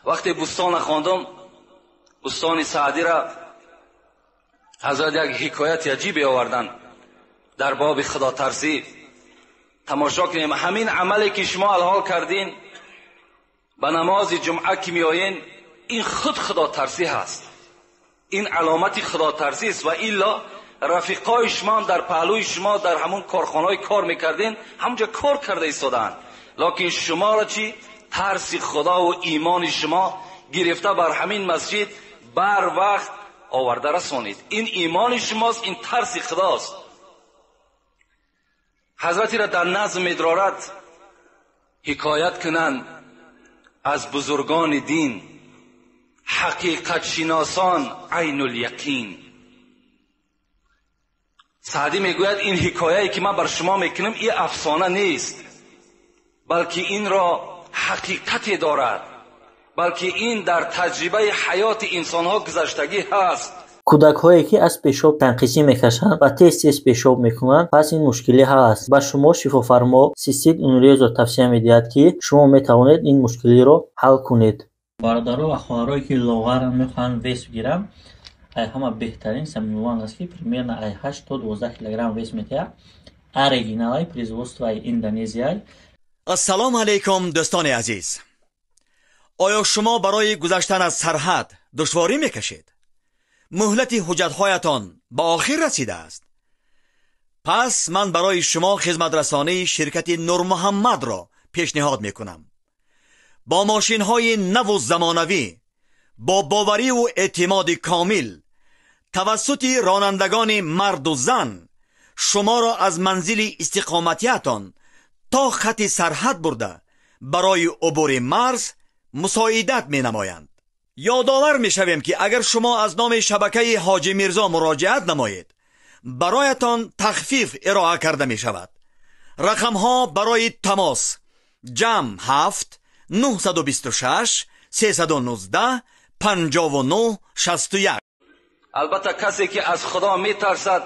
Вақте Бӯстон хондам, Бӯстони Саъдиро ҳазрат як ҳикояти аҷибе оварданд дар боби худотарсӣ. Тамошо кунем ҳамин амале ки шумо алҳол кардин, ба намози ҷумъа ки меоен, ин худ худотарсӣ ҳаст, ин аломати худотарсӣ аст. Ва илло рафиқои шумо ҳам дар паҳлӯи шумо дар ҳамон корхонаҳое кор мекардин, ҳамонҷо кор карда истодаанд. Лекин шуморо чӣ? Тарси худо ва имони шумо гирифта бар ҳамин масҷид бар вақт оварда расонид. Ин имони шумост, ин тарси худост. Ҳазрате дар назм медорад ҳикоят кунанд аз бузургони дин, ҳақиқатшиносон айнуляқин. Саъдӣ мегӯяд ин ҳикояе ки ман бар шумо мекунам ин афсона нест, балки инро ҳақиқате дорад, балки ин дар таҷрибаи ҳаёти инсонҳо гузаштагӣ ҳаст. Кӯдакҳое ки аз пешоб танқисӣ мекашанд ва тез-тез пешоб мекунанд, пас ин мушкилӣ ҳаст. Ба шумо шифофармо Систит Унрезо тавсия медиҳад, ки шумо метавонед ин мушкилиро ҳал кунед. Бародаро ва хоҳарое ки лоғаранд, мехоҳанд вес бигиранд, ай ҳама беҳтарин Самилван аст, ки примерно ай 8 то 12 килограмм вес метиҳад. Оригиналай, производствои Индонезияй. Ассалому алайкум, дӯстони азиз. Оё шумо барои гузаштан аз сарҳад душворӣ мекашед? Муҳлати ҳуҷҷатҳоятон ба охир расидааст? Пас ман барои шумо хизматрасонии ширкати Нурмуҳаммадро пешниҳод мекунам. Бо мошинҳои наву замонавӣ, бо бовариву эътимоди комил, тавассути ронандагони марду зан шуморо аз манзили истиқоматиятон то хати сарҳад бурда барои убури марз мусоидат менамоянд. Ёдовар мешавем, ки агар шумо аз номи шабакаи Ҳоҷи Мирзо муроҷиат намоед, бароятон тахфиф ироа карда мешавад. Рақамҳо барои тамос: ҷамъ 7 926 319 59 61. Албатта касе ки аз Худо метарсад,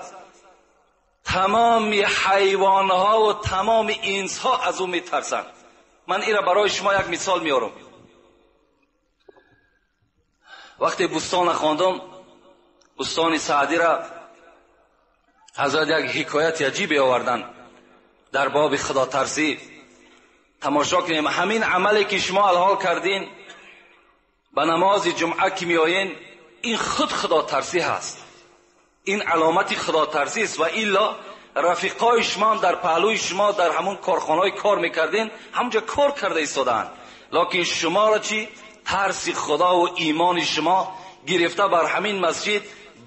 тамоми ҳайвонҳо ва тамоми инсҳо аз ӯ метарсанд. Ман инро барои шумо як мисол меорам. Вақте Бӯстон хондам, Бӯстони Саъдиро ҳазрат як ҳикояти аҷибе оварданд дар боби худотарсӣ. Тамошо кунем ҳамин амале ки шумо алҳол кардин, ба намози ҷумъа ки меоен, ин худ худотарсӣ ҳаст, ин аломати худотарсӣ аст. Ва илло рафиқои шумо ҳам дар паҳлӯи шумо дар ҳамон корхонаҳое кор мекардин, ҳамонҷо кор карда истодаанд. Лекин шуморо чӣ? Тарси худо ва имони шумо гирифта бар ҳамин масҷид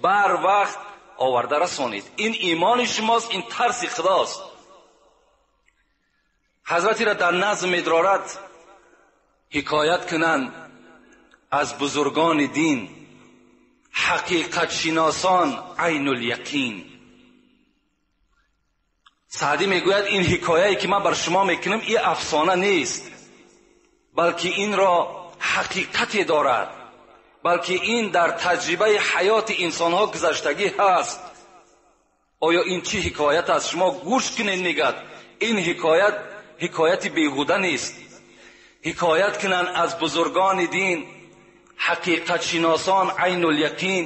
бар вақт оварда расонид. Ин имони шумост, ин тарси худост. Ҳазрате дар назм медорад ҳикоят кунанд аз бузургони дин, ҳақиқатшиносон айнуляқин. Саъдӣ мегӯяд ин ҳикояе ки ман бар шумо мекунам ин афсона нест, балки инро ҳақиқате дорад, балки ин дар таҷрибаи ҳаёти инсонҳо гузаштагӣ ҳаст. Оё ин чӣ ҳикоят аст? Шумо гӯш кунед, мегӯяд ин ҳикоят ҳикояти беҳуда нест. Ҳикоят кунанд аз бузургони дин, ҳақиқатшиносон айнуляқин,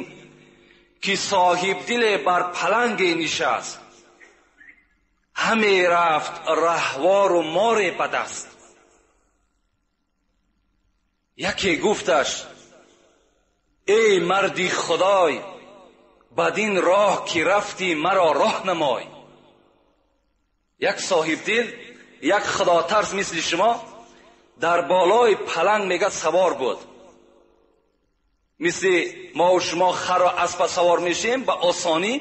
ки соҳибдиле бар паланге нишаст, ҳаме рафт раҳвору море ба даст. Яке гуфташ: эй марди худой, бадин роҳ ки рафтӣ маро роҳ намой. Як соҳибдил, як худотарс мисли шумо дар болои паланг мега савор буд. Мисли мо ва шумо хару аспа савор мешем ба осонӣ,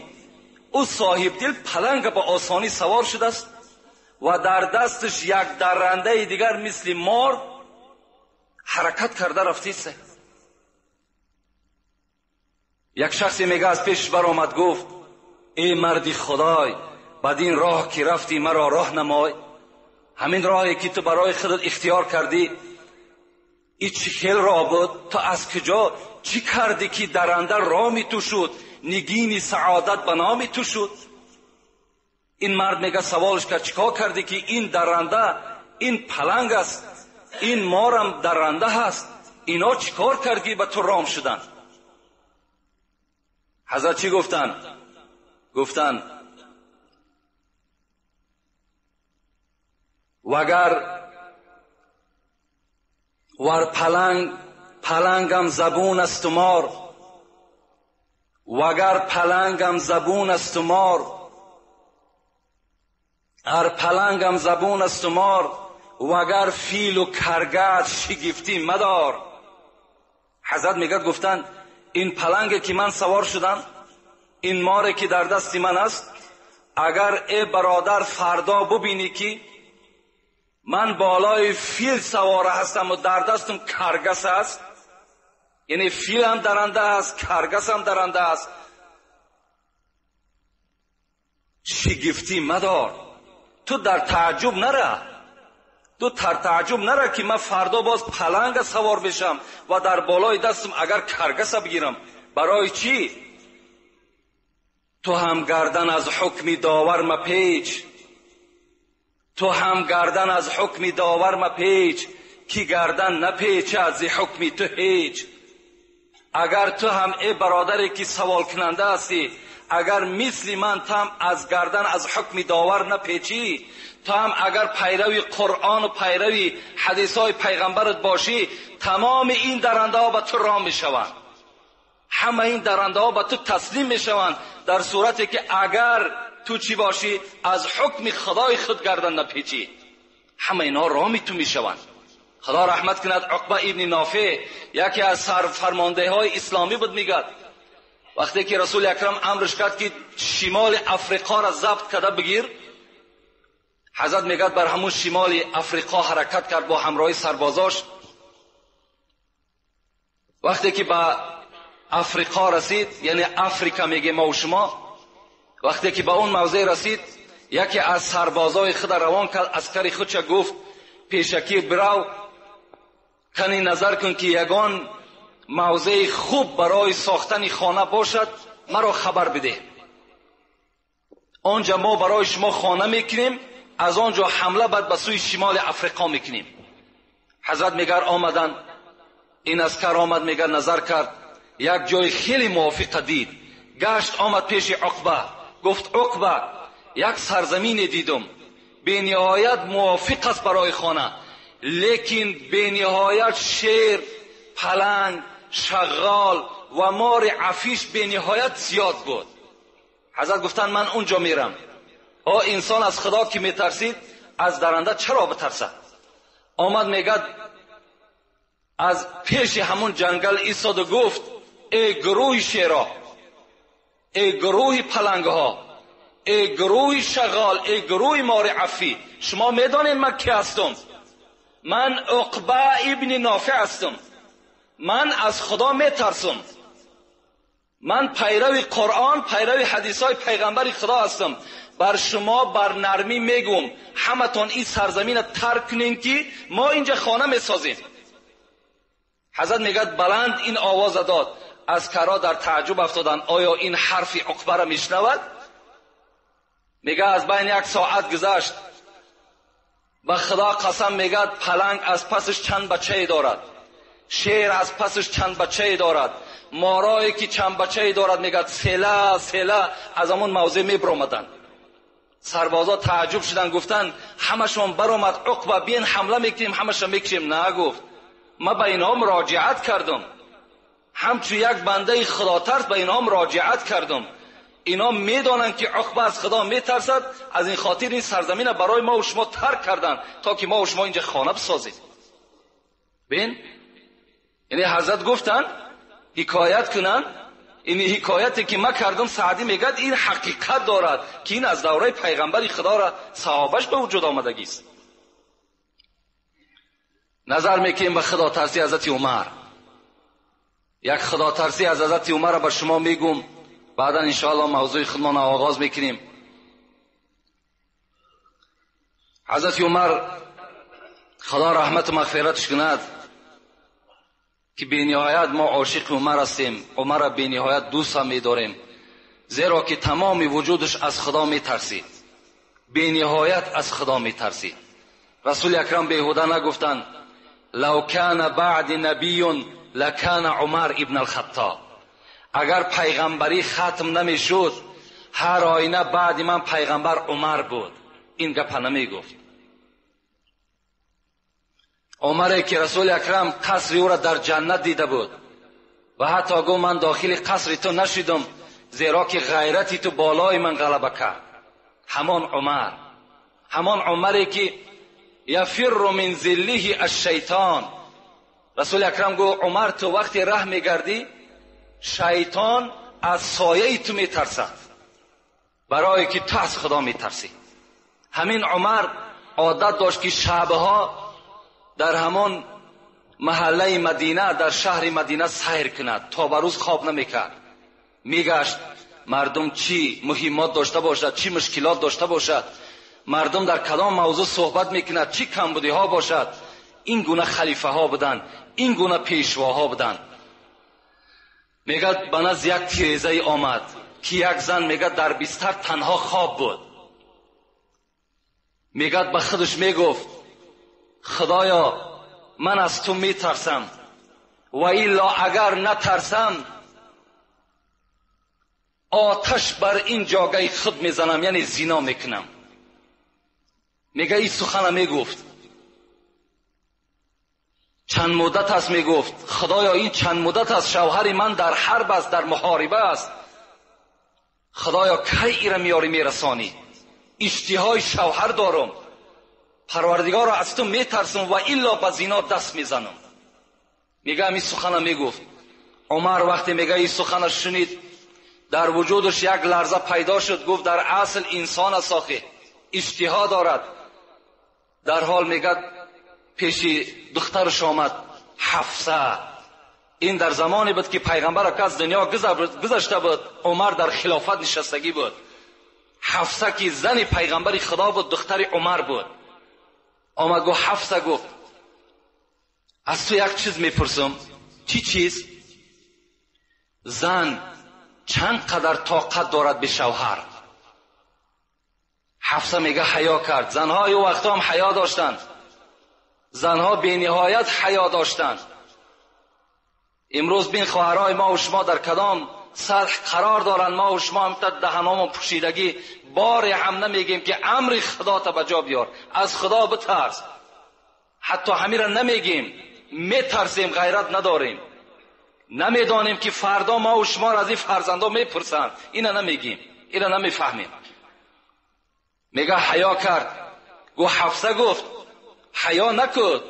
ӯ соҳибдил паланга ба осонӣ савор шудааст ва дар дасташ як даррандаи дигар мисли мор ҳаракат карда рафтист. Як шахсе мега аз пешаш баромад, гуфт: эй марди худой, бадин роҳ ки рафтӣ маро роҳ намой. Ҳамин роҳе ки ту барои худат ихтиёр кардӣ, ин чӣ хел роҳ буд? Ту аз куҷо чӣ кардӣ ки дарранда роми ту шуд, нигини саодат ба номи ту шуд? Ин мард мега саволш кард: чӣ кор кардӣ ки ин дарранда, ин паланг аст, ин морам дарранда ҳаст, اینا چیکار کردی به تو رام شدن؟ حضرت چی گفتن؟ گفتن وگر ور پلنگ پلنگم زبون است و مار، وگر پلنگم زبون است و مار، هر پلنگم زبون است و مار، وگر فیل و کرگد شگفتی مدار. حضرت میگه گفتن این پلنگ که من سوار شدم، این ماره که در دست من است، اگر ای برادر فردا ببینی که من بالای فیل سواره هستم و در دستم کرگس است، یعنی فیل هم درنده است، کرگس هم درنده است، شگفتی مدار. تو در تعجب نره، تو در تعجب نره که من فردا باز پلنگ سوار بشم و در بالای دستم اگر کرگس بگیرم. برای چی؟ تو هم گردن از حکم داور مپیچ، تو هم گردن از حکم داور مپیچ، کی گردن نپیچد ز حکم تو هیچ. اگر تو هم ای برادری که سوال کننده هستی، اگر مثل من تو هم از گردن از حکم داور نپیچی، تو هم اگر پیروی قرآن و پیروی حدیث های پیغمبرت باشی، تمام این درنده ها به تو رام میشوند، همه این درنده ها به تو تسلیم میشوند، در صورتی که اگر تو چی باشی؟ از حکم خدای خود گردن نپیچی، همه اینها رامی تو میشوند. خدا رحمت کند عقبه ابن نافع، یکی از سرفرمانده های اسلامی بود، میگد وقتی که رسول اکرم امرش کرد که شمال افریقا را ضبط کرده بگیر، حضرت میگد بر همون شمال افریقا حرکت کرد با همراهی سربازاش. وقتی که به افریقا رسید، یعنی افریقا میگه ما و شما، وقتی که به اون موضع رسید، یکی از سربازای خود روان کرد، عسکر خودش گفت پیشکی برو کنی نظر کن که یگان موضع خوب برای ساختن خانه باشد، مرا خبر بده. آنجا ما برای شما خانه میکنیم، از آنجا حمله بعد به سوی شمال افریقا میکنیم. حضرت میگه آمدن، این عسکر آمد، میگه نظر کرد، یک جای خیلی موافق دید، گشت آمد پیش عقبه، گفت عقبه یک سرزمین دیدم به نهایت موافق است برای خانه، لیکن به نهایت شیر، پلنگ، شغال و مار عفیش به نهایت زیاد بود. حضرت گفتن من اونجا میرم. آ انسان از خدا که میترسید از درنده چرا بترسد؟ آمد میگه از پیش همون جنگل ایستاد و گفت ای گروه شیرا، ای گروه پلنگ ها، ای گروه شغال، ای گروه مار عفی، شما میدانید من کی هستم؟ من عقبه ابن نافع هستم، من از خدا میترسم، من پیرو قرآن، پیرو حدیث های پیغمبر خدا هستم. بر شما بر نرمی میگم همتون این سرزمین ترک کنین که ما اینجا خانه میسازیم. حضرت میگه بلند این آواز داد، عسکرها در تعجب افتادن، آیا این حرف عقبه را میشنود؟ میگه از بین یک ساعت گذشت، به خدا قسم میگه پلنگ از پسش چند بچه دارد، شیر از پسش چند بچه دارد، مارایی که چند بچه دارد، میگه سیله سیله از همون موضع میبرآمدن. سربازا تعجب شدن، گفتن همشون برآمد عقبه، بیاین حمله میکنیم همشون میکشیم. نه، گفت من به اینها مراجعت کردم، همچون یک بنده خدا ترس به اینها مراجعت کردم، اینا میدانند که عقبه از خدا میترسد، از این خاطر این سرزمین برای ما و شما ترک کردن تا که ما و شما اینجا خانه بسازیم. ببین، یعنی حضرت گفتن حکایت کنن، این حکایتی که ما کردم سعدی میگه این حقیقت دارد که این از دوره پیغمبر خدا را صحابش به وجود آمدگی است. نظر میکنیم به خدا ترسی حضرت عمر. یک خدا ترسی از حضرت عمر را به شما میگم، بعدا انشاءالله موضوع خودمان آغاز میکنیم. حضرت عمر خدا رحمت و مغفرتش کند که بی نهایت ما عاشق عمر هستیم، عمر را بی نهایت دوست هم میداریم، زیرا که تمام وجودش از خدا میترسید، بی نهایت از خدا میترسید. رسول اکرم بیهوده نگفتند لو کان بعد نبی لکان عمر ابن الخطاب. اگر پیغمبری ختم نمیشد هر آینه بعد من پیغمبر عمر بود. این گپ نمیگفت. عمر که رسول اکرم قصر او را در جنت دیده بود و حتی گفت من داخل قصر تو نشدم زیرا که غیرتی تو بالای من غلبه کرد. همان عمر، همان عمری که یفر من ظله الشیطان. رسول اکرم گفت عمر تو وقتی ره میگردی شیطان از سایه تو میترسد، برای که تو از خدا میترسی. همین عمر عادت داشت که شبها در همان محله مدینه، در شهر مدینه سیر کند، تا به روز خواب نمیکرد. میگشت مردم چی مهمات داشته باشد، چی مشکلات داشته باشد، مردم در کدام موضوع صحبت میکند، چی کمبودی ها باشد. این گونه خلیفه ها بودند، این گونه پیشواها بودند. میگه به نزد یک تیزه آمد که یک زن میگه در بستر تنها خواب بود. میگه به خودش میگفت خدایا من از تو میترسم و الا اگر نترسم آتش بر این جاگه خود میزنم، یعنی زنا میکنم. میگه این سخن میگفت. چند مدت است میگفت خدایا این چند مدت است شوهر من در حرب است، در محاربه است، خدایا کی ایره میاری میرسانی؟ اشتهای شوهر دارم، پروردگارا از تو میترسم و الا به زنا دست میزنم. میگه این سخن میگفت. عمر وقتی میگه این سخن شنید در وجودش یک لرزه پیدا شد. گفت در اصل انسان است آخه، اشتها دارد. در حال میگه پیش دخترش آمد حفصه. این در زمانی بود که پیغمبر که از دنیا گذشته بود، عمر در خلافت نشستگی بود. حفصه که زن پیغمبر خدا بود، دختر عمر بود. آمد گفت حفصه، گفت از تو یک چیز میپرسم. چی چیز؟ زن چند قدر طاقت دارد به شوهر؟ حفصه میگه حیا کرد. زنهای او وقتا هم حیا داشتند، زنها به نهایت حیا داشتند. امروز بین خواهرای ما و شما در کدام سطح قرار دارند. ما و شما هم تا دهنامون پوشیدگی بار هم نمیگیم که امر خدا تا به جا بیار، از خدا بترس. حتی همین را نمیگیم، میترسیم، غیرت نداریم، نمیدانیم که فردا ما و شما را از این فرزندا میپرسند. اینا نمیگیم، اینا نمیفهمیم. میگه حیا کرد. گفت حفصه، گفت حیا نکن،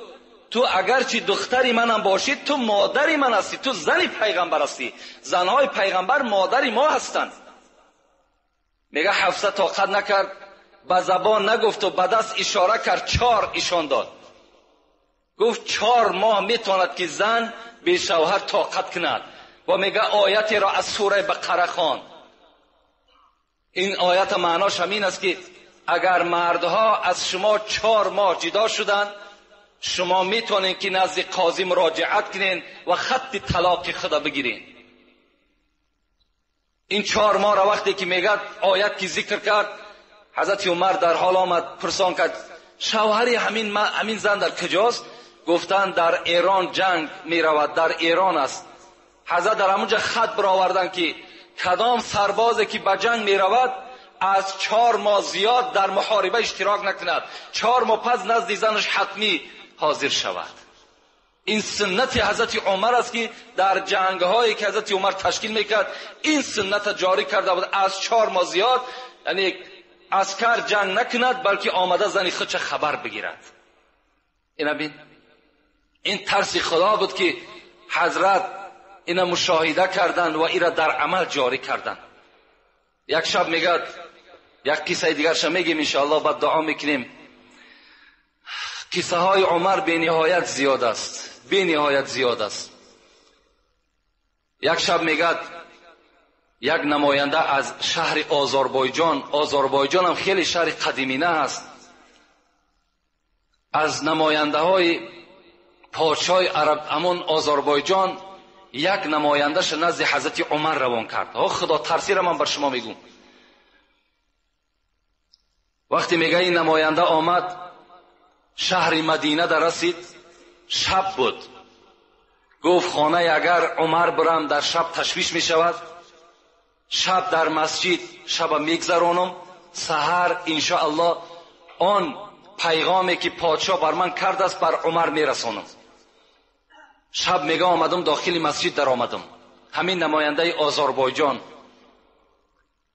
تو اگرچه دختری منم باشی تو مادری من هستی، تو زنی پیغمبر هستی، زنهای پیغمبر مادری ما هستند. میگه حفصه طاقت نکرد، به زبان نگفت و به دست اشاره کرد، 4 ایشان داد. گفت 4 ماه میتواند که زن به شوهر طاقت کند. و میگه آیتی را از سوره بقره خواند. این آیت معناش همین است که اگر مردها از شما 4 ماه جدا شدند، شما میتونین که نزد قاضی مراجعت کنین و خط طلاق خدا بگیرین. این 4 ماه را وقتی که میگه آیت که ذکر کرد، حضرت عمر در حال آمد پرسان کرد شوهری همین زن در کجاست؟ گفتن در ایران جنگ میرود، در ایران است. حضرت در همونجا خط برآوردن که کدام سربازی که به جنگ میرود از 4 ماه زیاد در محاربه اشتراک نکند، 4 ماه پس نزد زنش حتمی حاضر شود. این سنت حضرت عمر است که در جنگ هایی که حضرت عمر تشکیل میکرد این سنت جاری کرده بود، از 4 ماه زیاد یعنی عسکر جنگ نکند بلکه آمده زن خودش خبر بگیرد. اینا بین، این ترس خدا بود که حضرت اینا مشاهده کردند و اینا در عمل جاری کردند. یک شب میگد یک قصه دیگرش میگیم انشاءالله، بعد دعا میکنیم. قصه های عمر بی نهایت زیاد است، بی نهایت زیاد است. یک شب میگد یک نماینده از شهر آذربایجان، آذربایجان هم خیلی شهر قدیمی نه است، از نماینده های پادشاه عرب همون آذربایجان یک نمایندهش نزد حضرت عمر روان کرد. خدا ترسی را من بر شما میگم. وقتی میگه این نماینده آمد شهر مدینه در رسید، شب بود. گفت خانه اگر عمر برم در شب تشویش می شود، شب در مسجد شب میگذرانم، سحر انشاءالله آن پیغامی که پادشاه بر من کرده است بر عمر میرسانم. شب میگه آمدم داخل مسجد در آمدم، همین نماینده آذربایجان.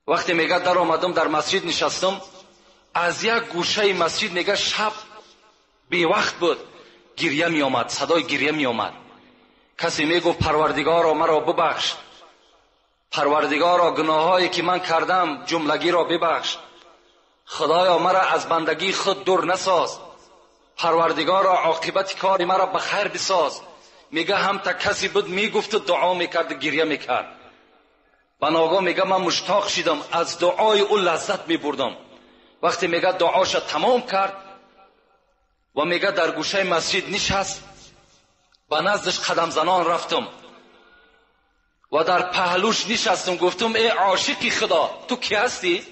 وقتی میگه در آمدم در مسجد نشستم، از یک گوشه مسجد میگه شب بی وقت بود، گریه می آمد، صدای گریه می آمد. کسی میگفت پروردگارا مرا ببخش، پروردگارا گناهایی که من کردم جملگی را ببخش، خدایا مرا از بندگی خود دور نساز، پروردگارا عاقبت کار مرا به خیر بساز. میگه هم تا کسی بود میگفت و دعا میکرد و گریه میکرد. بناگاه میگه من مشتاق شدم، از دعای او لذت میبردم. وقتی میگه دعاش تمام کرد و میگه در گوشه مسجد نشست، به نزدش قدم زنان رفتم و در پهلوش نشستم، گفتم ای عاشقی خدا تو کی هستی؟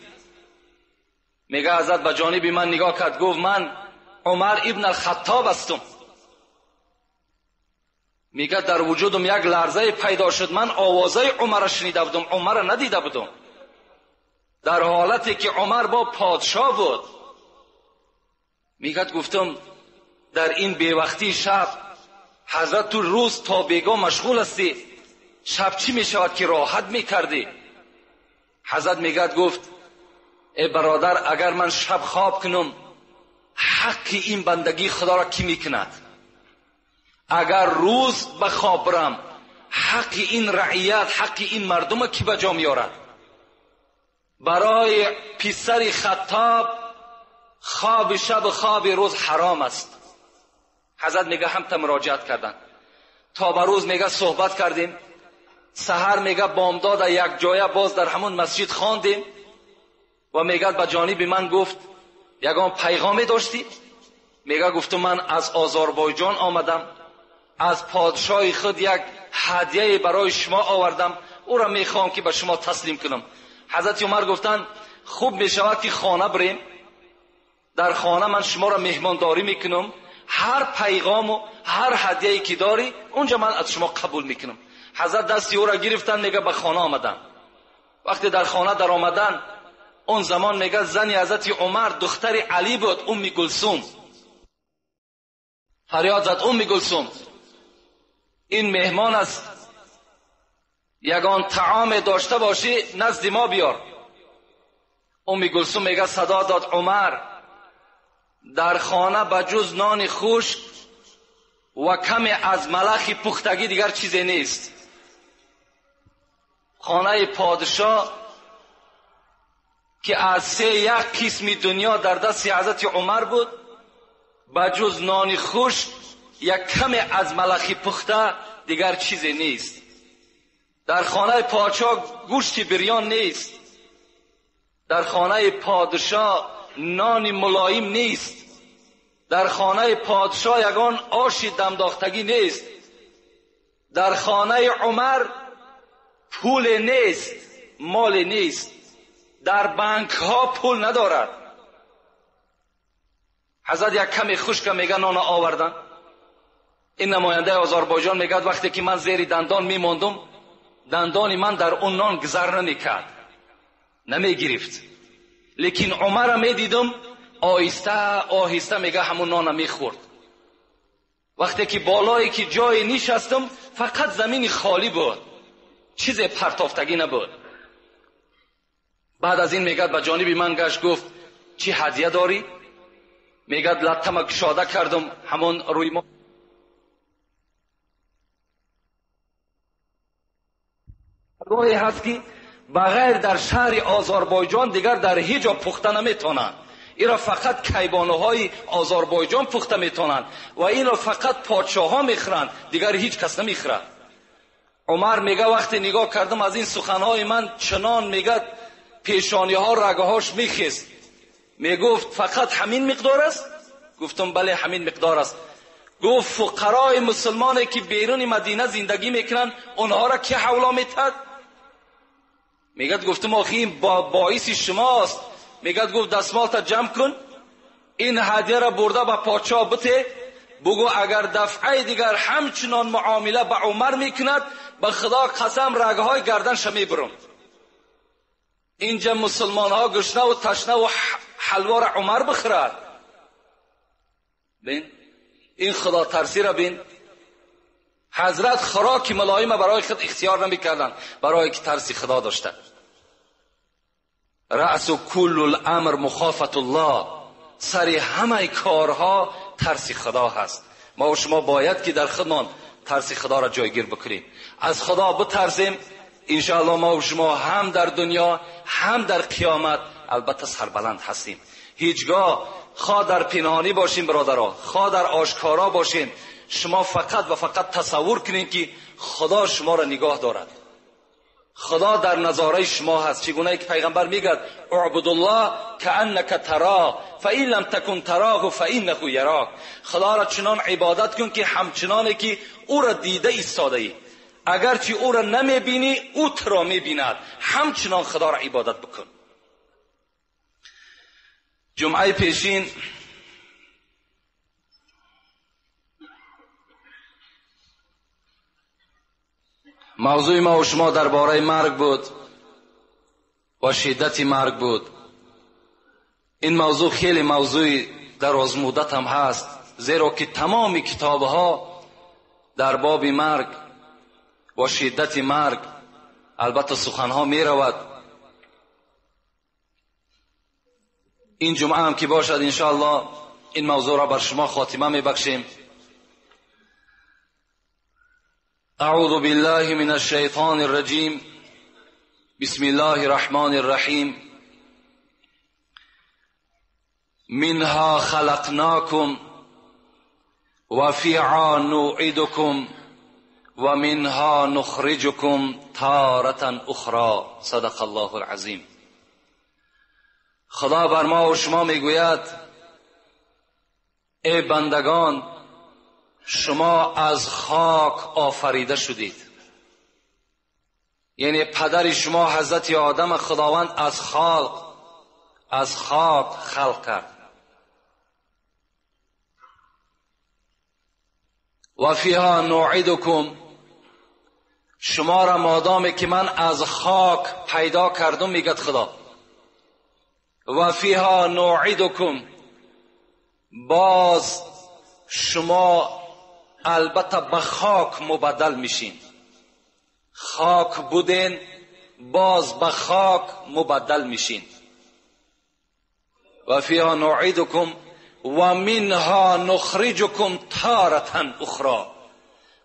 میگه حضرت به جانب من نگاه کرد، گفت من عمر ابن الخطاب هستم. میگه در وجودم یک لرزه پیدا شد، من آوازه عمر را شنیده بودم، عمر را ندیده بودم، در حالتی که عمر با پادشاه بود. میگه گفتم در این بیوقتی شب حضرت تو روز تا بیگاه مشغول هستی، شب چی میشود که راحت میکردی؟ حضرت میگه گفت ای برادر اگر من شب خواب کنم حق این بندگی خدا را کی میکند؟ اگر روز به خواب برم حق این رعیت، حق این مردم کی به جا میارد؟ برای پسر خطاب خواب شب خواب روز حرام است. حضرت میگه هم تا مراجعت کردن، تا به روز میگه صحبت کردیم، سحر میگه بامداد یک جایه باز در همون مسجد خواندیم و میگه به جانب من گفت یگان پیغامی داشتی؟ میگه گفتم من از آذربایجان آمدم، از پادشاه خود یک هدیه برای شما آوردم، او را میخوام که به شما تسلیم کنم. حضرت عمر گفتن خوب میشود که خانه بریم، در خانه من شما را مهمانداری میکنم، هر پیغام و هر هدیه‌ای که داری اونجا من از شما قبول میکنم. حضرت دستی او را گرفتن، میگه به خانه آمدن. وقتی در خانه در آمدن، اون زمان میگه زنی حضرت عمر دختر علی بود، ام کلثوم. فریاد زد ام کلثوم این مهمان است، یگان طعام داشته باشی نزد ما بیار. ام کلثوم میگه صدا داد عمر در خانه بجز نان خشک و کمی از ملخ پختگی دیگر چیزی نیست. خانه پادشاه که از 3 قسم دنیا در دست حضرت عمر بود، بجز نان خشک یک کمی از ملخ پخته دیگر چیزی نیست. در خانه پادشاه گوشت بریان نیست، در خانه پادشاه نان ملایم نیست، در خانه پادشاه یگان آش دمداختگی نیست، در خانه عمر پول نیست، مال نیست، در بانک ها پول ندارد. حضرت یک کمی خشک میگه نان آوردن. این نماینده آذربایجان میگه وقتی که من زیر دندان میماندم، دندان من در اون نان گذر نمیکرد، نمیگرفت، لیکن عمر میدیدم آهسته آهسته میگه همون نان میخورد. وقتی که بالایی که جای نشستم فقط زمین خالی بود، چیز پرتافتگی نبود. بعد از این میگه به جانب من گشت گفت چی هدیه داری؟ میگه لطمه کشاده کردم همون روی ما گاهی هست که بغیر در شهر آذربایجان دیگر در هیچ جا پخته نمیتونند. این را فقط کیبانوهای آذربایجان پخته میتونند و این را فقط پادشاه ها میخورند، دیگر هیچ کس نمیخورد. عمر میگه وقتی نگاه کردم از این سخنهای من چنان میگه پیشانی ها رگهاش میخست. میگفت فقط همین مقدار است؟ گفتم بله همین مقدار است. گفت فقرای مسلمانی که بیرون مدینه زندگی میکنن اونها را کی حوله میتد؟ میگه گفتم آخه این باعث شماست. میگه گفت دستمال تا جمع کن، این هدیه را برده به پادشاه بته، بگو اگر دفعه دیگر همچنان معامله به عمر میکند، به خدا قسم رگهای گردنش میبرم. اینجا مسلمان ها گشنه و تشنه و حلوا را عمر بخورد. بین این خدا ترسی را بین. حضرت خوراک ملایم برای خود اختیار نمیکردن، برای که ترسی خدا داشته. رأس کل الامر مخافت الله، سر همه کارها ترس خدا هست. ما و شما باید که در خودمان ترس خدا را جایگیر بکنیم، از خدا بترسیم. انشاءالله ما و شما هم در دنیا هم در قیامت البته سربلند هستیم. هیچگاه خواه در پنهانی باشیم برادرها، خواه در آشکارا باشیم، شما فقط و فقط تصور کنین که خدا شما را نگاه دارد، خدا در نظاره شما هست. چگونه که پیغمبر میگه اعبد الله کأنک تراه فإن لم تکن تراه فإنه یراک. خدا را چنان عبادت کن که همچنانه که او را دیده ایستاده ای، اگرچه او را نمیبینی او تو را میبیند، همچنان خدا را عبادت بکن. جمعه پیشین موضوع ما و شما درباره مرگ بود و شدت مرگ بود. این موضوع خیلی موضوع دراز مدت هم هست، زیرا که تمام کتابها در باب مرگ و شدت مرگ البته سخنها می رود. این جمعه هم که باشد انشاءالله این موضوع را بر شما خاتمه می بخشیم. اعوذ بالله من الشیطان الرجیم، بسم الله الرحمن الرحیم. منها خلقناکم و فیها نعیدکم و منها نخرجکم تارة اخرى. صدق الله العظیم. خدا بر ما و شما میگوید ای بندگان، شما از خاک آفریده شدید. یعنی پدر شما حضرت آدم خداوند از خاک خلق کرد. و فیها نعیدکم، شما را مادامی که من از خاک پیدا کردم میگد خدا، و فیها نعیدکم، باز شما البته به خاک مبدل میشین. خاک بودین باز به خاک مبدل میشین. و فیها نعیدکم و منها نخرجکم تارة اخرى،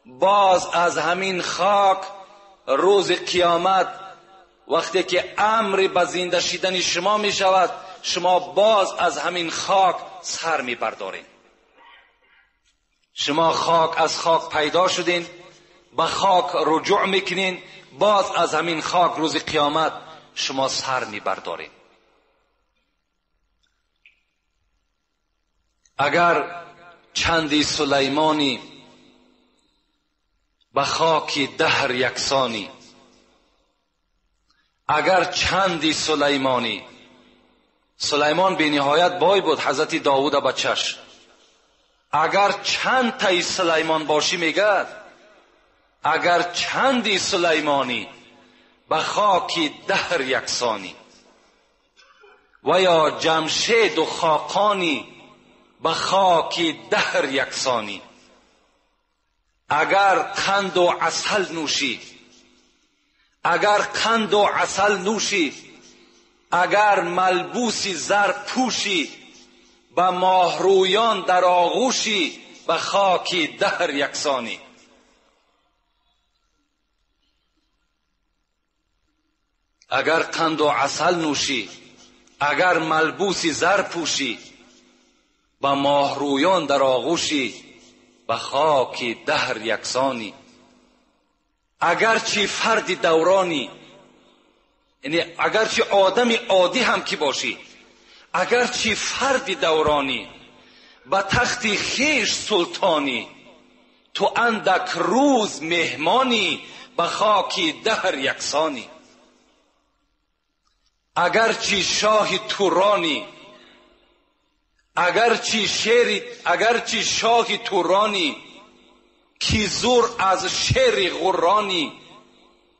باز از همین خاک روز قیامت وقتی که امر به زنده شدن شما میشود، شما باز از همین خاک سر میبردارین. شما خاک از خاک پیدا شدین، به خاک رجوع میکنین، باز از همین خاک روز قیامت شما سر میبردارین. اگر چندی سلیمانی به خاک دهر یکسانی، اگر چندی سلیمانی، سلیمان بی نهایت بای بود، حضرت داوود بچش، اگر چند تای سلیمان باشی میگد، اگر چندی سلیمانی به خاک دهر یکسانی، و یا جمشید و خاقانی به خاک دهر یکسانی، اگر قند و عسل نوشی، اگر قند و عسل نوشی، اگر ملبوسی زر پوشی، به ماهرویان در آغوشی، به خاک دهر یکسانی. اگر قند و عسل نوشی، اگر ملبوسی زر پوشی، به ماهرویان در آغوشی، به خاک دهر یکسانی. اگرچه فرد دورانی، یعنی اگرچه آدم عادی هم که باشی، اگرچه فرد دورانی، به تخت خویش سلطانی، تو اندک روز مهمانی، به خاک دهر یکسانی. اگرچه شاه تورانی، Агарчи шоҳи Турانی ки зур аз шери ғуррانی,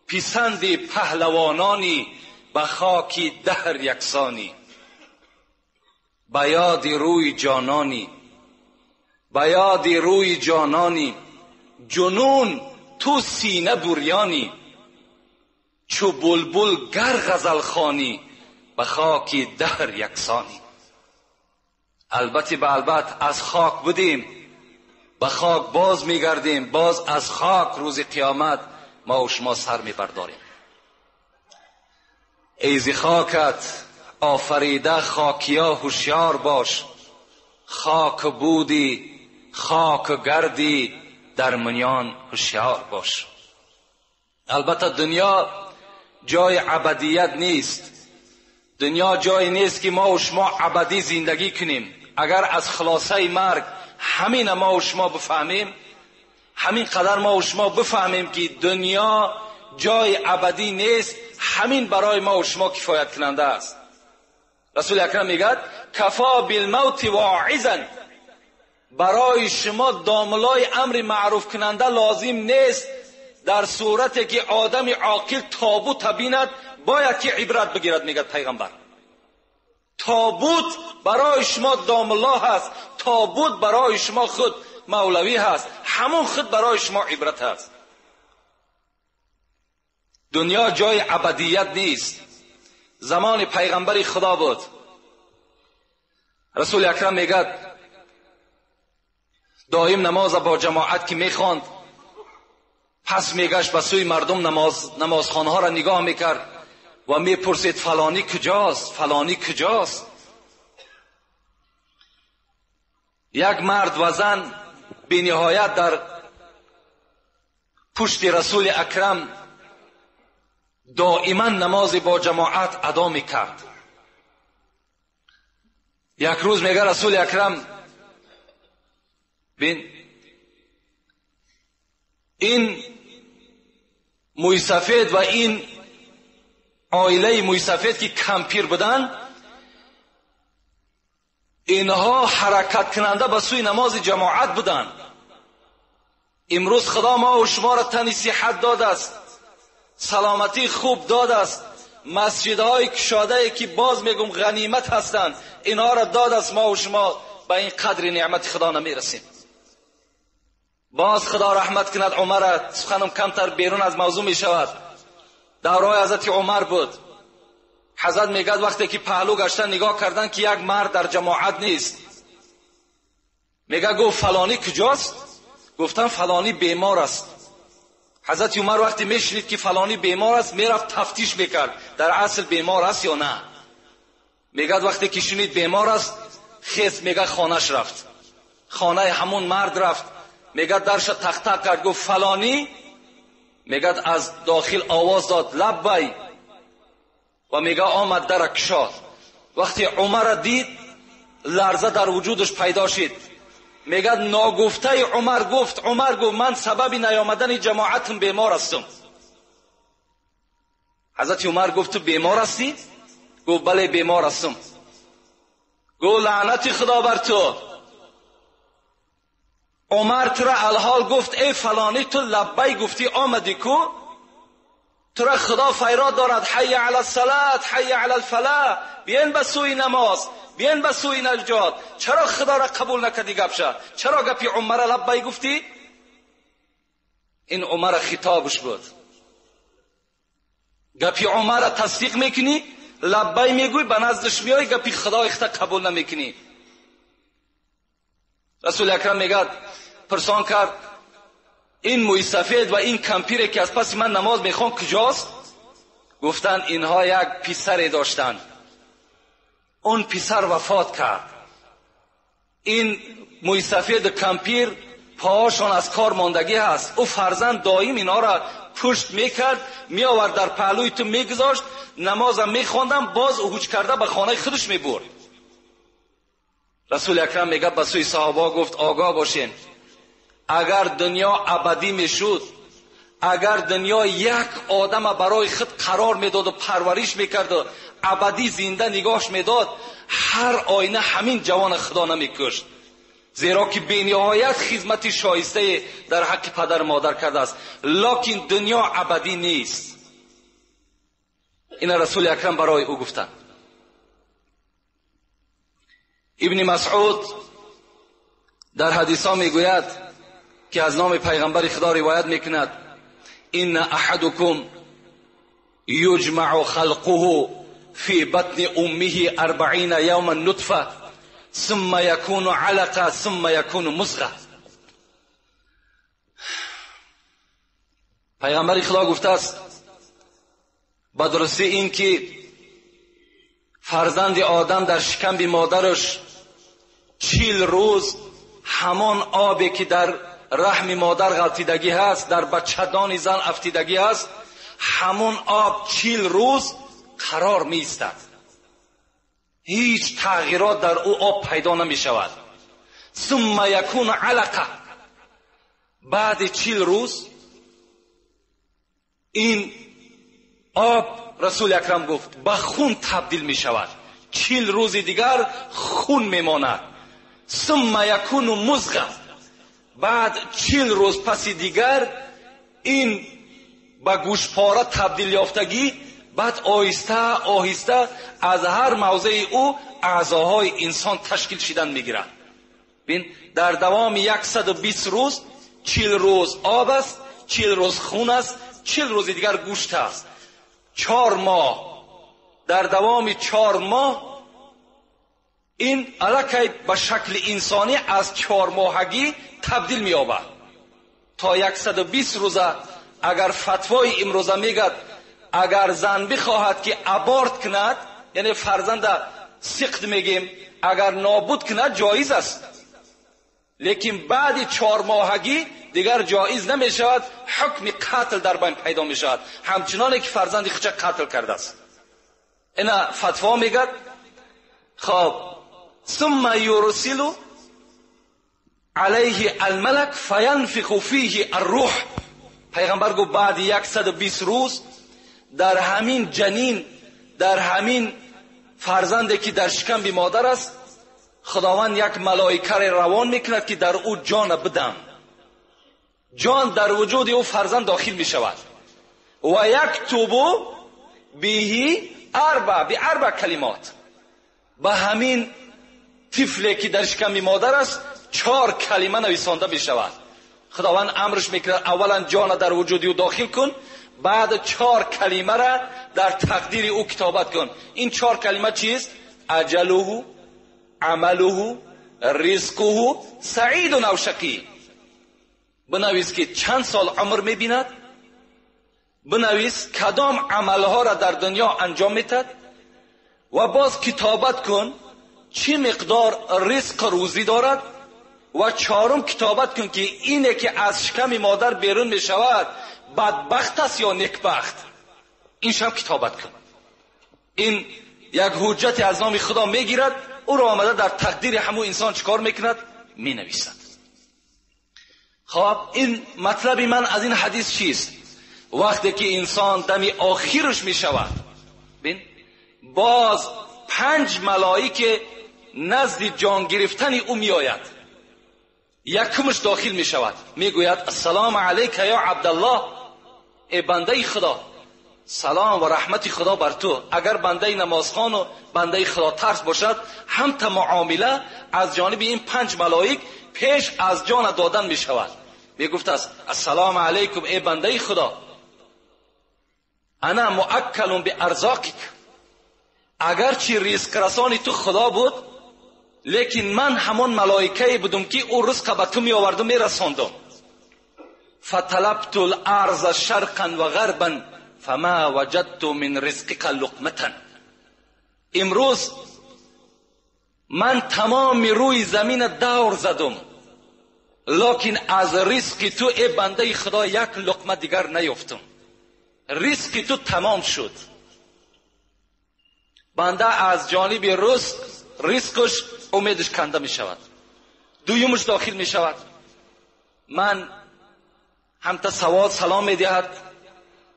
писанди паҳлавонانی ба хоки даҳр яксонӣ. Ба ёди рӯи ҷононӣ, ба ёди рӯи ҷононӣ, ҷунун ту сина бурёнӣ, чу булбул гар ғазал хонӣ, ба хоки даҳр яксонӣ. Албатта ба албат аз хок будем, ба хок боз мегардем, боз аз хок рӯзи қиёмат мо ва шумо сар мебардорем. Эй зи хокат офарида хокия ҳушёр бош, хок будӣ хок гардӣ дар миён ҳушёр бош. Албатта дунё ҷои абадият нест, дунё ҷое нест ки мо ва шумо абадӣ зиндагӣ кунем. Агар аз хулосаи марг ҳамина мо ва шумо бифаҳмем, ҳамин қадар мо ва шумо бифаҳмем ки дунё ҷои абадӣ нест, ҳамин барои мо ва шумо кифоят кунанда аст. Расули акрам мегӯяд кафо билмавти воизан, барои шумо домлои амри маъруф кунанда лозим нест. Дар сурате ки одами оқил тобут бинад бояд ки ибрат бигирад, мегӯяд пайғамбар. Тобут барои шумо домло ҳаст, тобут барои шумо худ мавлавӣ ҳаст, ҳамон худ барои шумо ибрат ҳаст. Дунё ҷои абадият нест. Замони пайғамбари Худо буд. Расули акрам мегӯяд доим намоза бо ҷамоат ки мехонд, пас мегашт ба сӯи мардум, намозхонаҳоро нигоҳ мекард ва мепурсид фалонӣ куҷост, фалонӣ куҷост. Як мард ва зан бениҳоят дар пушти Расули акрам доиман намози бо ҷамоат адо мекард. Як рӯз мега Расули акрам бин ин мӯйсафед ва ин оилаи мӯйсафед ки кампир буданд, инҳо ҳаракаткунанда ба сӯи намози ҷамоат буданд. Имрӯз Худо мо ва шуморо тани сиҳат додааст, саломатии хуб додааст, масҷидҳои кушодае ки боз мегум ғанимат ҳастанд, инҳоро додааст. Мо ва шумо ба ин қадри неъмати Худо намерасем. Боз Худо раҳмат кунад Умара, суханам камтар берун аз мавзӯъ мешавад. Давраи ҳазрати Умар буд. Ҳазрат мегӯяд вақте ки паҳлӯ гаштан нигоҳ кардан ки як мард дар ҷамоат нест, мегӯяд гуфт фалонӣ куҷост? Гуфтан фалонӣ бемор аст. Ҳазрати Умар вақте мешунид ки фалонӣ бемор аст, мерафт тафтиш мекард дар асл бемор аст ё на. Мегӯяд вақте ки шунид бемор аст, хес мегӯяд хонаш рафт, хонаи ҳамон мард рафт. Мегӯяд дарша тақ-тақ кард, гуфт фалонӣ. Мегӯяд аз дохил овоз дод лаббай, ва мегӯяд омад дара кушод. Вақте Умарро дид, ларза дар вуҷудаш пайдо шид. Мегӯяд ногуфтаи Умар гуфт, Умар гуфт ман сабаби наёмадани ҷамоатам бемор ҳастам. Ҳазрати Умар гуфт ту бемор ҳастӣ? Гуфт бале бемор ҳастам. Гуфт лаънати Худо бар ту. Умар тура алҳол гуфт эй фалонӣ, ту лаббай гуфтӣ омадӣ ку? Тура Худо файрод дорад ҳайя ала салат, ҳайя ала алфалаҳ, биен ба сӯи намоз, биен ба сӯи наҷот. Чаро Худоро қабул накардӣ гапша? Чаро гапи Умара лаббай гуфтӣ? Ин Умара хитобаш буд. Гапи Умара тасдиқ мекунӣ, лаббай мегӯй, ба наздаш меоӣ, гапи Худои худта қабул намекунӣ. Расули акрам мегӯяд пурсон кард ин мӯйсафед ва ин кампире ки аз паси ман намоз мехонд куҷост? Гуфтанд инҳо як писаре доштанд, он писар вафот кард. Ин мӯйсафеду кампир поҳошон аз кор мондагӣ ҳаст. Ӯ фарзанд доим инҳоро пушт мекард, меовард дар паҳлӯи ту мегузошт, намозам мехондам, боз ҳуҷ карда ба хонаи худаш мебурд. Расули акрам мегӯяд ба сӯи саҳобаҳо гуфт огоҳ бошед, агар дунё абадӣ мешуд, агар дунё як одама барои худ қарор медоду парвариш мекарду абадӣ зинда нигоҳш медод, ҳар оина ҳамин ҷавона Худо намекушт, зеро ки бениҳоят хизмати шоистае дар ҳаққи падару модар кардааст. Локин дунё абадӣ нест. Ина Расули Акрам барои ӯ гуфтанд. Ибни Масъуд дар ҳадисҳо мегӯяд ки аз номи пайғамбари Худо ривоят мекунад: инна аҳадукум юҷмаъу халқуҳу фи батни уммиҳи арбаина явман нутфа сумма якуну алақа сумма якуну музға. Пайғамбари Худо гуфтааст ба дурустӣ ин ки фарзанди одам дар шикамби модараш 40 рӯз ҳамон обе ки дар раҳми модар ғалтидагӣ ҳаст, дар бачадони зан афтидагӣ ҳаст, ҳамон об 40 рӯз қарор меистад. Ҳеҷ тағйирот дар ӯ об пайдо намешавад. Сумма якуну алақа. Баъди 40 рӯз ин об, Расули Акрам гуфт, ба хун табдил мешавад. 40 рӯзи дигар хун мемонад. Сумма якуну музға. Баъд 40 рӯз паси дигар ин ба гӯшпора табдил ёфтагӣ, баъд оҳиста оҳиста аз ҳар мавзеи ӯ аъзоҳои инсон ташкил шидан мегирад. Бин, дар давоми 120 рӯз 40 рӯз об аст, 40 рӯз хун аст, 40 рӯзи дигар гӯшт аст. 4 моҳ. Дар давоми 4 моҳ ин аллакай ба шакли инсонӣ аз 4 моҳагӣ табдил меёбад. То 120 рӯза агар фатвои имрӯза мегӯяд, агар зан бихоҳад ки аборт кунад, яъне фарзанда сиқт мегем, агар нобуд кунад ҷоиз аст, лекин баъди 4 моҳагӣ дигар ҷоиз намешавад, ҳукми қатл дар байн пайдо мешавад, ҳамчуноне ки фарзанди худша қатл кардааст. Ина фатво мегӯяд. Хоб, сумма юрсилу алайҳи алмалак фаянфиху фиҳи аррӯҳ. Пайғамбар гуфт баъди 120 рӯз дар ҳамин ҷанин, дар ҳамин фарзанде ки дар шикамби модар аст, Худованд як малоикаре равон мекунад ки дар ӯ ҷона бидам. Ҷон дар вуҷуди ӯ фарзанд дохил мешавад. Ва яктубу биҳи арба би арба калимот. Ба ҳамин тифле ки дар шиками модар аст 4 калима нависонда мешавад. Худованд амрш мекунад аввалан ҷона дар вуҷуди ӯ дохил кун, баъд 4 калимара дар тақдири ӯ китобат кун. Ин 4 калима чист? Аҷалуҳу, амалуҳу, ризқуҳу, саидун ав шақӣ. Бинавис ки чанд сол умр мебинад, бинавис кадом амалҳоро дар дунё анҷом метад ва боз китобат кун чӣ миқдор ризқ рӯзӣ дорад, ва 4 китобат кун ки ине ки аз шиками модар берун мешавад бадбахт аст ё некбахт. Ин шам китобат кун. Ин як ҳуҷҷате аз номи Худо мегирад, ӯро омада дар тақдири ҳамун инсон чӣ кор мекунад? Менависад. Хоб, ин матлаби ман аз ин ҳадис чист? Вақте ки инсон дами охираш мешавад, бин, боз 5 малоике назди ҷон гирифтани ӯ меояд. Якумаш дохил мешавад, мегӯяд: ассалому алайка ё Абдаллоҳ, эй бандаи Худо, салом ва раҳмати Худо бар ту. Агар бандаи намозхону бандаи худотарс бошад, ҳамта муомила аз ҷониби ин 5 малоик пеш аз ҷона додан мешавад. Мегуфтааст: ассалому алайкум, эй бандаи Худо, ана муаккалун биарзоқик. Агарчи ризқрасони ту Худо буд, лекин ман ҳамон малоикае будум ки ӯ ризқа ба ту меоварду мерасондум. Фаталабту ларза шарқан ва ғарбан фама ваҷадту мин ризқика луқматан. Имрӯз ман тамоми рӯи замина давр задум, локин аз ризқи ту эй бандаи Худо як луқма дигар наёфтум. Ризқи ту тамом шуд. Банда аз ҷониби ризқаш умедаш канда мешавад. Дуюмаш дохил мешавад. Ман ҳамта савол салом медиҳад: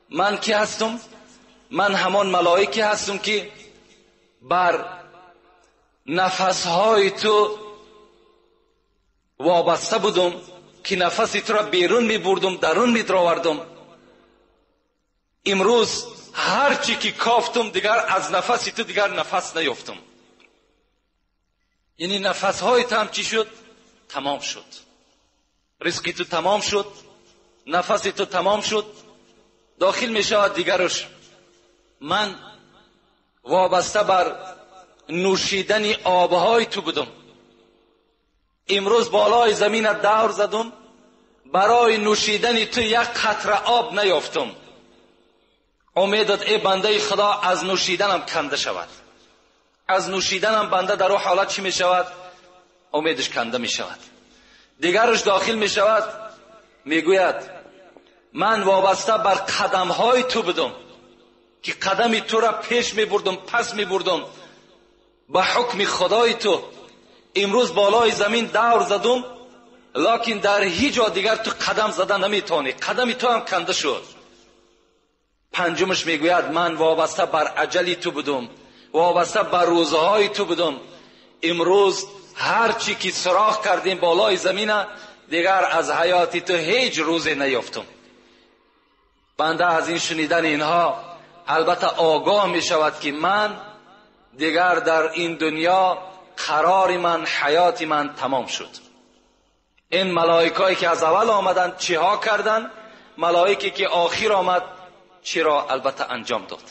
ман ки ҳастум? Ман ҳамон малоике ҳастум ки بر نفسهای تو وابسته بودم که نفس تو را بیرون می بردم، درون می دراوردم. امروز هرچی که کافتم دیگر از نفس تو دیگر نفس نیافتم. یعنی نفسهای تو هم چی شد؟ تمام شد. رزقی تو تمام شد، نفس تو تمام شد. داخل می شود دیگرش من وابسته بر نوشیدن آبهای تو بودم، امروز بالای زمین دور زدم، برای نوشیدن تو یک قطره آب نیافتم. امیدت ای بنده خدا از نوشیدنم کنده شود. از نوشیدنم بنده در او حالت چی می شود؟ امیدش کنده می شود. دیگرش داخل می شود، می گوید من وابسته بر قدمهای تو بودم که قدم تو را پیش می بردم، پس می بردم به حکم خدای تو. امروز بالای زمین دور زدم، لکن در هیچ جا دیگر تو قدم زدن نمیتونی، قدم تو هم کنده شد. پنجمش میگوید من وابسته بر اجلی تو بودم، وابسته بر روزهای تو بودم. امروز هر چی که سراخ کردیم بالای زمین، دیگر از حیاتی تو هیچ روزی نیافتم. بنده از این شنیدن اینها البته آگاه می شود که من دیگر در این دنیا قرار من، حیات من تمام شد. این ملائکایی که از اول آمدند چیها کردند، ملائکی که آخر آمد چی را البته انجام داد.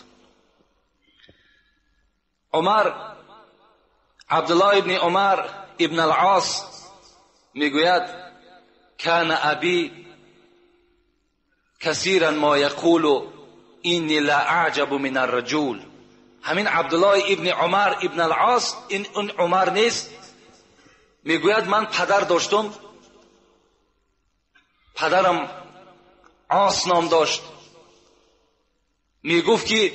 عمر، عبدالله ابن عمر ابن العاص میگوید کان ابی کثیرا ما یقول اینی لا اعجب من الرجل. همین عبدالله ابن عمر ابن العاص، این اون عمر نیست، میگوید من پدر داشتم، پدرم عاص نام داشت. میگفت که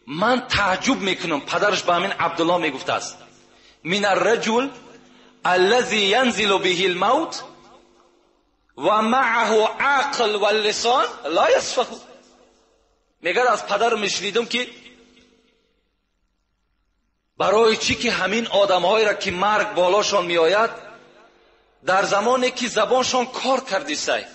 من تعجب میکنم، پدرش به همین عبدالله میگفت است، من الرجل الذي ينزل به الموت و معه عقل و اللسان لا يسفه. میگه از پدر میشنیدم که برای چی که همین آدمهایی را که مرگ بالاشان میآید، در زمانی که زبانشان کار کردیسته،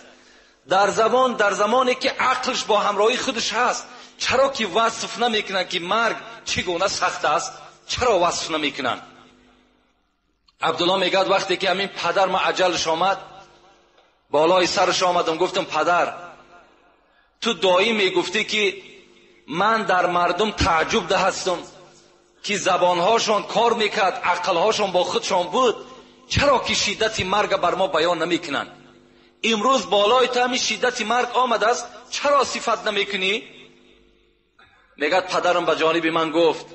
در زمانی که عقلش با همراهی خودش هست، چرا که وصف نمیکنن که مرگ چگونه سخت است؟ چرا وصف نمیکنن؟ عبدالله میگه وقتی که همین پدر ما اجلش آمد، بالای سرش آمدم، گفتم پدر تو دایی میگفتی که من در مردم تعجب ده هستم که زبانهاشون کار میکرد، عقلهاشون با خودشان بود، چرا که شدت مرگ بر ما بیان نمیکنن؟ امروز بالای تو همین شدت مرگ آمده است، چرا صفت نمیکنی؟ میگه پدرم به جانب من گفت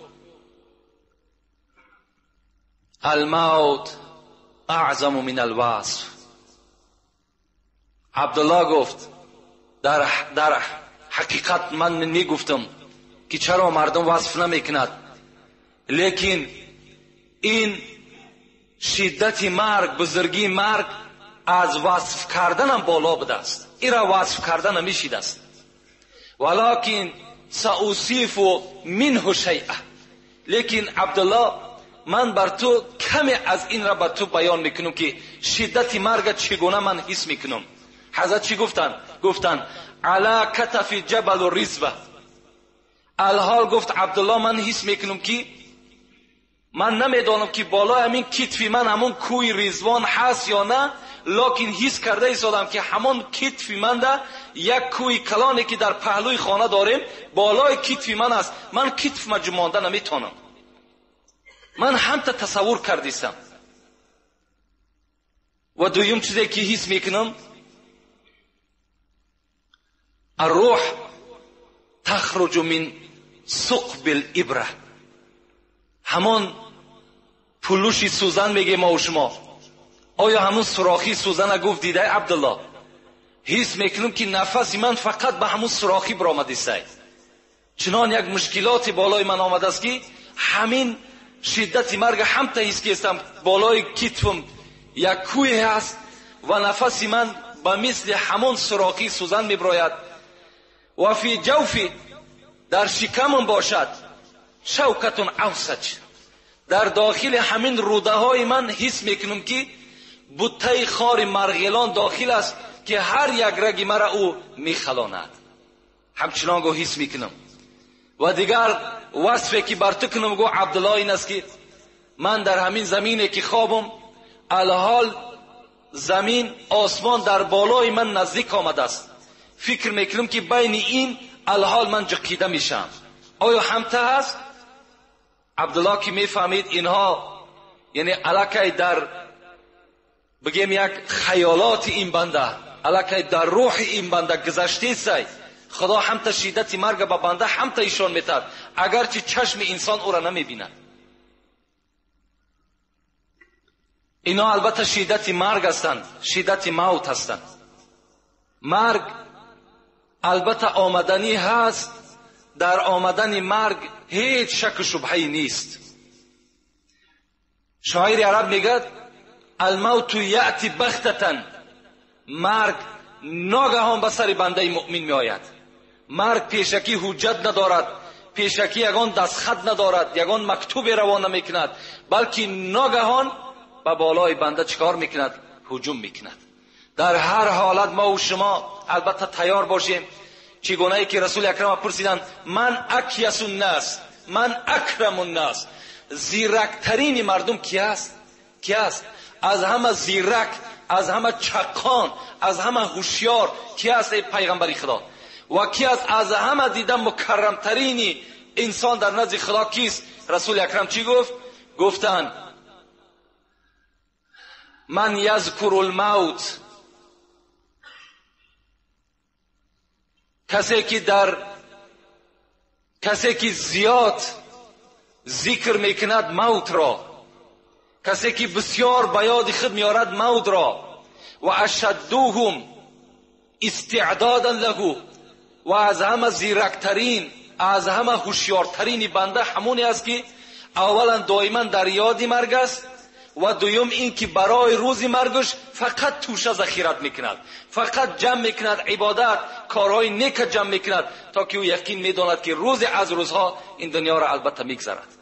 الموت اعظم من الوصف. عبدالله گفت در حقیقت من میگفتم که چرا مردم وصف نمیکند، لیکن این شدت مرگ، بزرگی مرگ از وصف کردنم بالا بوده است، این را وصف کردن نمیشید است. ولکن سأوصف منه شیئا، لیکن عبدالله من بر تو کمی از این را بر تو بیان میکنم که شدت مرگ چگونه من حس میکنم. حضرت چی گفتن؟ گفتن علی کتف جبل الرزوه. الحال گفت عبدالله من حس میکنم که من نمیدانم که بالای همین کتفی من همون کوی رضوان هست یا نه، لکن حس کرده ایستادم که همون کتفی من ده یک کوی کلانی که در پهلوی خانه داریم بالای کتفی من است، من کتف ما جمانده نمیتونم. من هم تا تصور کردیستم. و دویم چیزی که حس میکنم الروح تخرج من ثقب الابره، همون پلوشی سوزن میگه ما و شما، آیا همون سوراخی سوزن گفت دیده عبدالله؟ حس میکنم که نفس من فقط به همون سوراخی برآمده است. چنان یک مشکلات بالای من آمده است که همین شدت مرگ هم تا حس کردم بالای کتفم یک کوه هست و نفس من به مثل همون سوراخی سوزن میبراید. و فی جوفی، در شکمم باشد، شوکة عوسج. در داخل همین روده های من حس میکنم که بوته خار مرغلان داخل است که هر یک رگ مرا او میخلاند. همچنان گو حس میکنم. و دیگر وصفی که بر تو کنم گو عبدالله این است که من در همین زمینه که خوابم، الحال زمین آسمان در بالای من نزدیک آمده است. فکر میکنم که بین این الحال من جقیده میشم. آیا همته هست؟ عبدالله که میفهمید اینها یعنی علاکه در بگیم یک خیالات این بنده، علاکه در روح این بنده گذشته سی، خدا هم تا شدت مرگ به بنده هم تا ایشان میتد، اگرچه چشم انسان او را نمیبیند. اینا البته شدت مرگ هستند، شدت موت هستند. مرگ البته آمدنی هست، در آمدن مرگ هیچ شک و شبهه نیست. شاعر عرب میگه الموت یأتی بغتة، مرگ ناگهان به سر بنده مؤمن میآید. مرگ پیشکی حجت ندارد، پیشکی یگان دستخط ندارد، یگان مکتوب روانه میکند، بلکه ناگهان به بالای بنده چیکار میکند؟ هجوم میکند. در هر حالت ما و شما البته تیار باشیم. چگونه ای که رسول اکرم پرسیدند من اکیس الناس، من اکرم الناس، زیرکترین مردم کی است؟ کی است؟ از همه زیرک، از همه چقان، از همه هوشیار کی است ای پیغمبر خدا؟ و کی است از همه دیده مکرمترین انسان در نزد خدا کیست؟ رسول اکرم چی گفت؟ گفتند من یذکر الموت، کسی که زیاد ذکر میکند موت را، کسی که بسیار به یاد خود میارد موت را، و اشدوهم استعدادا له، و از همه زیرکترین، از همه هوشیارترین بنده همونی است که اولا دائما در یاد مرگ است، و دوم این که برای روز مرگش فقط توشه ذخیرت میکند، فقط جمع میکند عبادت، کارهای نیک جمع میکند، تا که او یقین میداند که روز از روزها این دنیا را البته میگذرد.